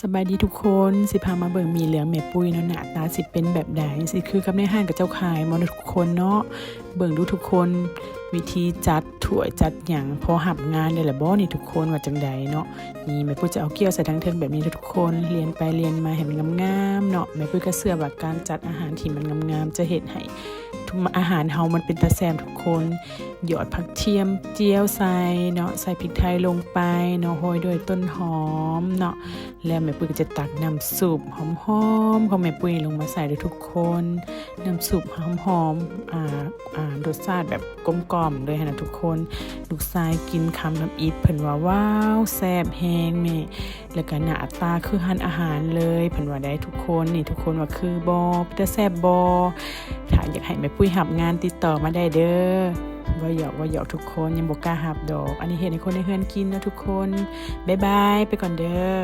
ສະບາຍດີທຸກຄົນ, ຊິພາມາເບິ່ງໝີ່ເຫຼືອງແມ່ປຸ້ຍເນາະ, ໜ້າຕາຊິເປັນແບບໃດ, ຊິຄືກັບໃນຮ້ານຂະເຈົ້າຂາຍບໍ່ເນາະທຸກຄົນເນາະ? ເບິ່ງດູທຸກຄົນ, ວິທີຈັດຖ້ວຍຈັດຫຍັງ ພໍຮັບງານໄດ້ລະບໍ່ນີ້ທຸກຄົນ, ວ່າຈັ່ງໃດເນາະ? ນີ້ແມ່ປຸ້ຍຈະເອົາກ້ຽວໃສ່ທາງເທິງແບບນີ້ເນາະທຸກຄົນ, ລຽນໄປລຽນມາໃຫ້ມັນງາມໆເນາະ. ແມ່ປຸ້ຍກໍເຊື່ອວ່າການຈັດອາຫານທີ່ມັນງາມໆ ຈະເຮັດໃຫ້ ອາຫານເຮົາມັນເປັນຕາແຊບທຸກຄົນ. ຢອດຜັກທຽມຈຽວໃສ່ເນາະ, ໃສ່ພິກໄທລົງໄປເນາະ, ໂຮຍດ້ວຍຕົ້ນຫອມເນາະ, ແລ້ວແມ່ປຸ້ຍກໍຈະຕັກນ້ຳຊຸບຫອມໆຂອງແມ່ປຸ້ຍລົງມາໃສ່ເດີ້ທຸກຄົນ. ນ້ຳຊຸບຫອມໆ ອາ ອາ ລົດຊາດແບບກົມກ່ອມເລີຍຫັ້ນນະທຸກຄົນ. ລູກຊາຍກິນຄຳທຳອິດ ເພິ່ນວ່າ ວ້າວ ແຊບແຮງແມ່. ແລ້ວກະໜ້າຕາຄືຮ້ານອາຫານເລີຍ ເພິ່ນວ່າໄດ໋ທຸກຄົນ. ນີ້ທຸກຄົນວ່າຄືບໍ່ ເປັນຕາແຊບບໍ່? ຖ້າຢາກໃຫ້ແມ່ປຸ້ຍຮັບງານຕິດຕໍ່ມາໄດ້ເດີ້. ເວົ້າຫຍອກ ເວົ້າຫຍອກທຸກຄົນ, ຍັງບໍ່ກ້າຮັບດອກ. ອັນນີ້ເຮັດໃຫ້ຄົນໃນເຮືອນກິນເນາະທຸກຄົນ. ບາຍບາຍ ໄປກ່ອນເດີ້.